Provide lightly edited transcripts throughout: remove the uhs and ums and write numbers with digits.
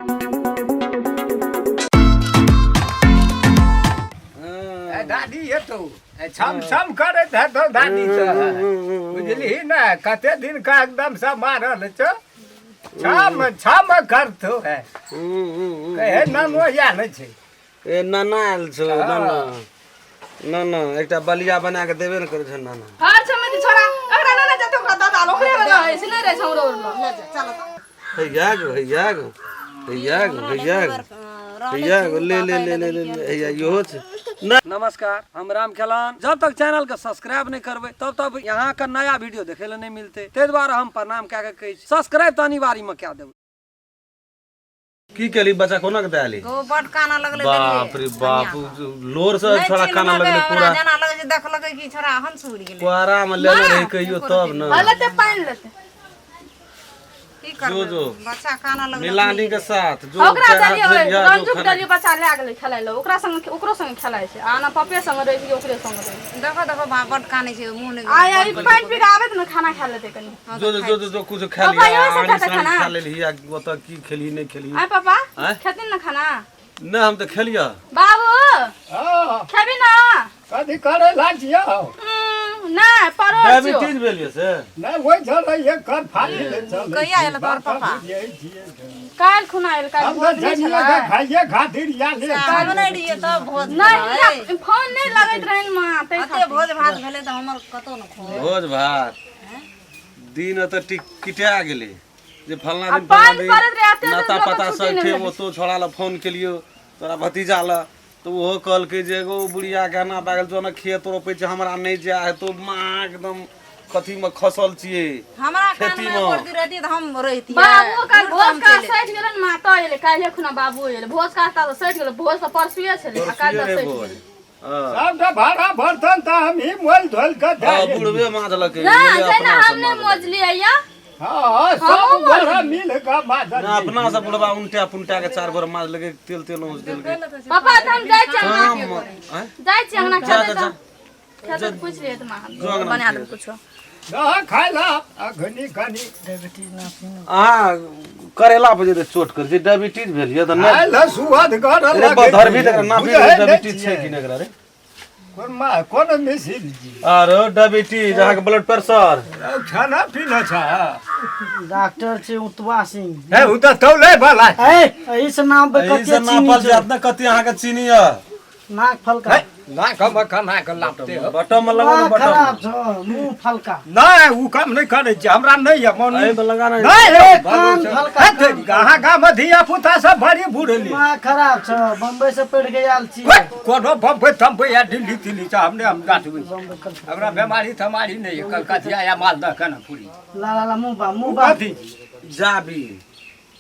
ए, दादी हेतौ ए, छम छम करैत हेतौ दादी से बुझलिही ने कते दिन का एकदम से मारल छौ छम छम करतौ है कहे नानो या नहि छै ए नाना आयल छौ नाना नाना एकटा बलिया बना के देबे ने करै छौ नाना हर समय तऽ छोड़ा एकरा नाना जते ओकरा दादा ओकरे लग रहै छै नहि रहै छै हमरो लग हैया गो हैया गो हैया गो हैया गो हैया गो ले ले ले ले ले ले, हैया इहो छै नमस्कार हम राम खेलान जब तक चैनल के सब्सक्राइब नहीं करबै तब तक यहाँ के नया वीडियो देखे ला नहीं मिलते ताहि दुआरे हम प्रणाम कए के कहै छी सब्सक्राइब तऽ अनिवार्य में कए देबै की केली बच्चा कोना के देली ओ बड काना लगलै बाप रे बाप लोर से नहि छोड़ा काना चिन्हलकै लगलै हमरा पूरा जेना लगै छै देखलकै कि छोड़ा हंस उड़ि गेलै कुआरा में लेने रही कहियो तब न लेते पानि लेते की करबै जो जो बच्चा काना लगलै मिलानी के साथ जो ओकरा चाहे देलियै हाथ धोइया, जो रंजू के खाना- देलियै बच्चा लए गेलै खेलाय लए ओकरा संग ओकरो संग खेलाय छै आ ना पप्पे संग रहै छै ओकरे संग रहै छै देखो देखो बा बड कानै छै मुँह नहि आ ई पानि पी के आबे ने खाना खा लेतै कनि जो जो जो जो जो कुछ खा पापा, लिया इहो सब आनी खाता सानी खाना? खा लेलही आ ओतऽ की खेलही नहि खेलही आय पापा आँय? खेथिन ने खाना नहि हम तऽ खेलियऽ बाबू हँ खेबी ना कथी करै ला छियौ नहि परोड़ छियौ डायबिटीज भेल यऽ से नहि होइ छलै एक कर फाड़ि ले चलै कहिया आयल तोहर पापा? काल्हि खुना आयल काल्हि हम तऽ भोज नहि जनिए छलै के खाइए खातिर या ले हम नहि रहियै तब भोज नहि भेलै। हिनका फोन नहि लगैत रहनि माँ ताहि अते भोज भात भेलै तऽ हमर कतौ ने खो भोज भात दिन एतऽ टिक किटा गेलै जे फलना आ दिन फलना पानि दिन पड़ैत रहै, एते नाता लोकके पता छुट्टी सब नहि ठाम भेटै। ओतौ छोड़ा लए फोन केलियौ तोरा भतीजा लए तऽ ओहो कहलकै जे एगो बुढ़िया के एना भए गेल छौ ने खेत रोपै छै हमरा नहि जाय हेतौ माँ एकदम कथीमे खसल छियै हमरा कान खेती मे मे। पड़ती रहती तऽ हम रहितियै बाबू काल्हि बूढ़ तऽ भोज हम का चलि सठि गेलै ने माँ तऽ एलै काल्हि खुना बाबू एलै भोज का तऽ सठि गेलै भोज तऽ परसुए छलै आ काल्हि तऽ परसुए सठि भोज गेलै हँ सबटा भाड़ा बर्तन तऽ हमही मोल धोल कऽ हँ दए बुढ़बे माजलकै ना बुढ़बे जहिना अपना हम से नहि माजलकै मोजलियै या हँ सब गोरा मिल कऽ माजल ना अपना से बुढ़बा उनटा पुनटा के चार गोर माजलकै तेल तेल औंस देलकै पापा तऽ हम जाइ छियै अंगना काम आँय? जाइ छियै अंगना जा खेतै जा तऽ खेतै तऽ पूछि लियै तऽ माँ जो अंगना बना देब कुछो दह खाय ला अखनी कनी अहाँ करेला पर जे चोट कर जे डायबिटीज भेल यऽ तऽ नहि खाय ला सुअद कर अरे धरबी तऽ एकरा नापी डायबिटीज छै कि नहि एकरा रे कोन मा कोन मिसिल जी आरो डायबिटीज अहाँके ब्लड प्रेशर खाना पीना छ डॉक्टर छै उतबा सिंह हे उ तऽ तौले वाला ए एहि से नाम पे एहि कते से चीनी नापल छौ जायत ने कते अहाँके चीनी यऽ नाक फलका ना कम खाना के लापते हो बटम में लगा नाक बटम खराब छौ मुंह फलका नहीं उ काम नहीं करै छी हमरा नहीं है मन एहि में लगा ना नहीं हे कान फलका हे तेरी का, अहाँ गाम में धिया पुता सब बड़ी बुढ़ली दिमाग खराब छौ बम्बई से पढ़ के आयल छी कोनो बम्बई तम्बई या दिल्ली तिल्ली से हमने हम गाछबै बम्बई कलकत्ता। हमरा बेमारी तमारी नहीं है कलकतिया या मालदह केना पूरी ला ला ला मुंह बा मुंह बा कथी जाबी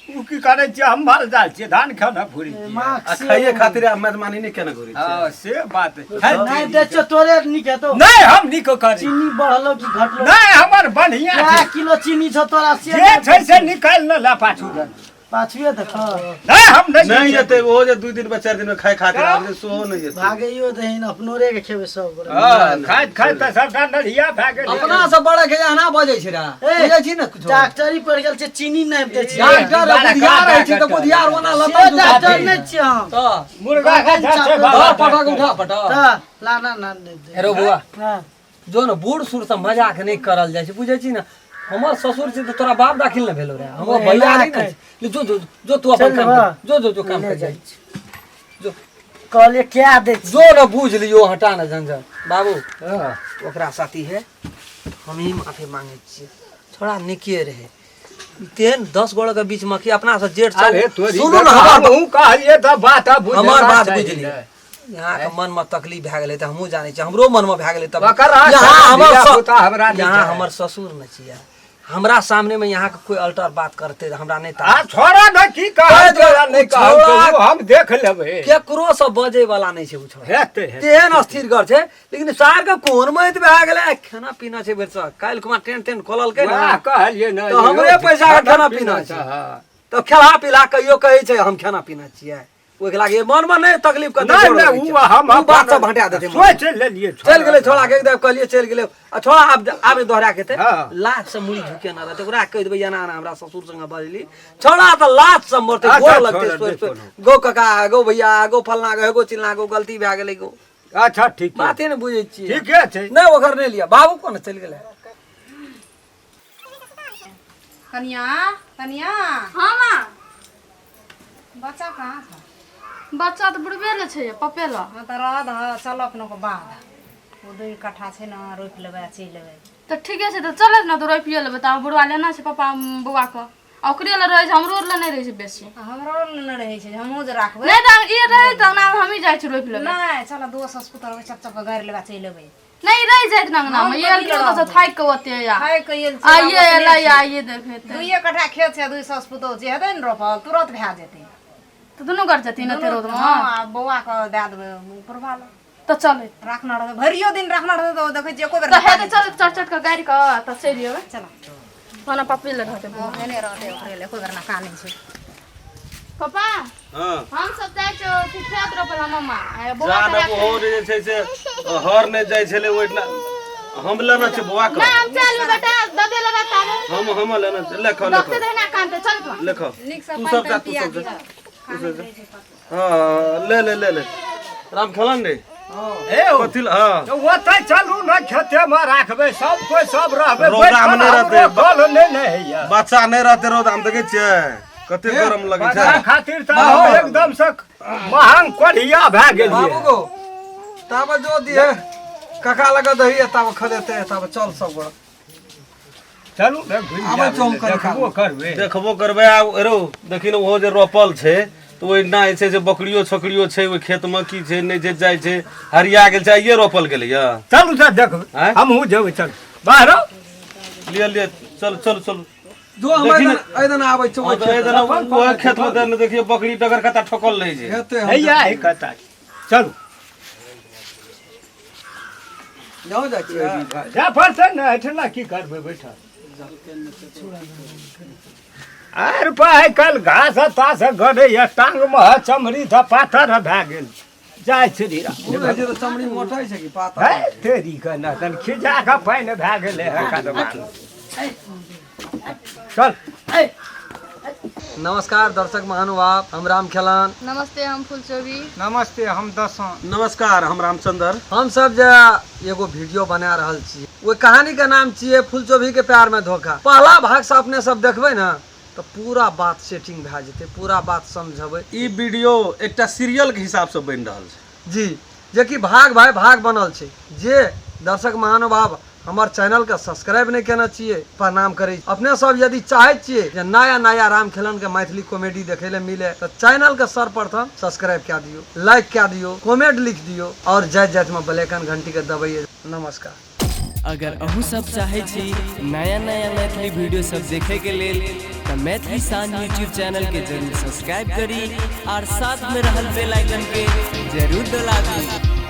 उ की करै छियै हम माल जाल छियै धान खाना फूरी छियै मास्क आ खाइए खातिर आ मेजबानी नहि केना घुरै छियै हँ से बात है नहीं दै छौ तोरे नीक हेतौ नहीं हम नीक करी चीनी बढ़लो कि घटलो नहीं हमर बढ़िया कए छै किलो चीनी छौ तोरा से जे छै से निकालि ने ला पाछू दन पाछुए देख नहीं हम नहीं नहि जेतै ओहो जे 2 दिन पर 4 दिन में खाय खातिर आब जे सेहो नहि जेतै भागैयो दहीन अपनो रे के खेबै सब गोरा हँ खाइत खाइत तऽ सबटा नढ़िया भए गेलै अपना सब बड़े के एना बजै छै रे ए, बुझै छी ने कुछो डॉक्टरी पढ़ गेल छै चीनी नहि दै छै डॉक्टर बुधियार रहै छै तऽ बुधियार ओना से लता डॉक्टर नहि छियै हम तऽ मुर्गा के छै धर पटक उठा पटक तऽ ला ना ना नहि दे हेरो बौआ हँ जो ने बूढ़ सूढ़ से मजाक नहि करल जाइ छै बुझै छी ने हमर ससुर छै तऽ तोरा बाप दाखिल ने भेलो रहे हमर भैया नहि ने छै। जो जो जो तू अपन चल काम बा। कर जो जो जो काम ले कर जाइ जाइ जो कहलियै क्या दै छी जो ने बुझ लियो हटा ने झंझट बाबू ओकरा साथी है हम ही माफी मांगे छियै थोड़ा निके रहे तेहन 10 गोड़ के बीच में कि अपना से जेठ सब अरे तोरी सुनू ने हमर हमहूँ कहलियै तऽ बात बुझेला हमर बात चाही बुझली ने। यहाँ के मन में तकलीफ भए गेलै तऽ हमहूँ जानै छियै हमरो मन में भए गेलै तब ओकर यहाँ हमर धिया-पुता हमरा नहि यहाँ चाही। हमर ससुर ने छियै हमरा सामने में यहाँ के कोई अल्टर बात करते तऽ हमरा नहि आ ताकत छोड़ा ने की कहल कहैत तोरा नहि कहल छोड़ा- तू, हम देख लेबै केकरो से बजै वाला नहि छै ओ छोड़ा हेतै हेतै। तेहन अस्थिर घर छै लेकिन सार के कोन मैत भए गेलै खाना पीना छै बेरसँ काल्हि कुमार टेंट तेंट खोललकै ने वाह, कहलियै ने तऽ हमरे पैसा के खाना पीना छै। हँ। तऽ खेला पीला कहियो कहै छै हम खाना पीना छियै ओहिके लागे मन में नहीं तकलीफ कर नहीं नहीं उ हम उ बात सब हटा देते सोच लेलिए चल गेलै छोड़ा के एकदम कहलिए चल गेलै आ छोड़ा आब आब दोहरा के ते हाँ। लाज से मुड़ी झुके ना रहते ओकरा कहि देबै एना एना हमरा ससुर संगे बजली छोड़ा तऽ लाज से मरते अच्छा, गोर लगते छोड़ा, सोच देखो सोच गो काका गो भैया गो फलना गो गो चिलना गो गलती भए गेलै गो अच्छा ठीक छै बाते ने बुझै छियै ठीके छै नहि ओकर नहि लिअ बाबू कोना चलि गेलै कनिया कनिया हाँ माँ बच्चा कहाँ छ बच्चा तऽ बुढ़बे ले छै पप्पे लऽ हाँ तऽ रह दह चल अपनो के बाध ओ 2 कट्ठा छै ने रोपि लेबै आ चलि एबै तऽ ठीके छै तऽ चलत ने तऽ रोपिए लेबै तऽ आब बुढ़वा लेना छै पप्पा बौआ के आ ओकरे लए रहै छै हमरो लए नहि रहै छै बेसी आ हमरो लए नहि रहै छै हमहूँ जे राखबै नहि तऽ ई रहै तऽ अंगना मे हमही जाइ छी रोपि लेबै नहि चल दोस हस्पिटल होबै चप चप के गाड़ि लेबै आ चलि एबै नहीं रह जाइत ना अंगना में हम ये कथी एलखिन ओतऽ से रहबै? थाकि कऽ ओते या खाइ के एल छै आइए एलै आइए देखेतै 2 कट्ठा खेत छै 2 सस पुतोह जे हेतै ने रोपल तुरंत भए जेतै तऽ दुनू घर जेथिन एते रौद मे हँ आ बौआ के दए देबै उपरवा लग तऽ चलै राखना रहतै भरियो दिन राखना रहतै तऽ देखै छियै एको बेर तऽ नहि हेतै चल चट चट कऽ गाड़ि कऽ तऽ चलि एबै चल ओना पप्पे लग रहतै बौआ। एने रहतै ओकरे लए एको बेर ना कानै छै पप्पा हाँ हम सब जाइ छियै अथी खेत रोपै लए मम्मा आ बौआ जा के ने राखै। ओहो जे छै से हर नहि जाइ छलै ओहिठिना हम लेना छै बौआ के नहि हम चलू बेटा ददे लगा तारे हम लेना छै लेखो डॉक्टर लेखो दहिना कानते चल तू लेखो नीकसँ तू पानि सब जा तानि तू पिया सब जा दिहऽ तू सब जा हाँ ले ले ले ले राम खेलन रे हे हो। कथी हाँ तऽ ओतै चलू ने खेते मे राखबै सब कोइ सब रहबै रौदा मे नहि रहतै। फल नहि ने होइया बच्चा नहि रहते रौदा हम देखै छियै कते गरम लगै छै बच्चा खातिर तऽ हम एकदम से महंग कोढ़िया भए बाबू गेलियै गो ताब जो दिहे काका लग दही ताब खदेते ताब चल सब गोरा चलू ने घुमि आबै आबै चौक लए, देखबो करबै देखबो करबै आब एरो देखी ने ओहो जे रोपल छै तऽ ओहिना जे छै से बकरियो छोकरियो छै ओहि खेतमे की छै नहि छै जाइ छै हरिया गेल छै आइए रोपल गेलैया चलू तऽ देखबै आँय? हमहूँ जेबै चलू बाहर आउ। लिअ लिअ चल चल चलू जो हम देखी ने- एहि आबै छौ हँ, तऽ एहि दिना ओहे खेतमे दे देखियौ बकरी डगर कता ठोकल रहै छै हेतै हम हैया है कता चलू जाओ जाइ छियै जा पड़तै ने एहिठिना की करबै बैठल आर पाइ काल्हि घास तास गड़ैया टांगमे चमड़ी तऽ पाथर भए गेल जाइ छी धीरा बुढ़ जे तऽ चमड़ी मोटै छै कि पातर है तेरी के न तन खिजा के पानि भए गेलै है कदमा चल नमस्कार दर्शक महानुभाव, हम राम खेलान। नमस्ते, हम फुलचोबी। नमस्ते, हम दसों। नमस्कार, हम रामचंद्र। हम सब जे एगो वीडियो बना रहल छी ओहि कहानी के नाम छियै फुलचोभी के प्यार में धोखा। पहला भाग से अपने सब देखबै ने तऽ पूरा बात सेटिंग भए जेतै, पूरा बात समझबै। ई वीडियो एकटा सीरियल के हिसाब से बनि रहल छै जी, जे कि भाग भाई भाग बनल छै। जे दर्शक महानुभाव हमर चैनल के सब्सक्राइब नहीं केने छियै, प्रणाम करै छी। अपने सब यदि चाहै छियै जे नया नया राम खेलन के मैथिली कॉमेडी देखै ले मिले तऽ चैनल के सर्वप्रथम सब्सक्राइब कए दियौ, लाइक कए दियौ, कमेंट लिख दियौ और जाइत जाइत में बेल आइकन घंटी के दबैयै। नमस्कार। अगर अहूँ सब चाहै छी नया नया मैथिली वीडियो सब देखे के लेल तऽ मैथिली शान यूट्यूब चैनल के जरूर सब्सक्राइब करी और साथ में रहल बेल आइकन के जरूर दबाबी।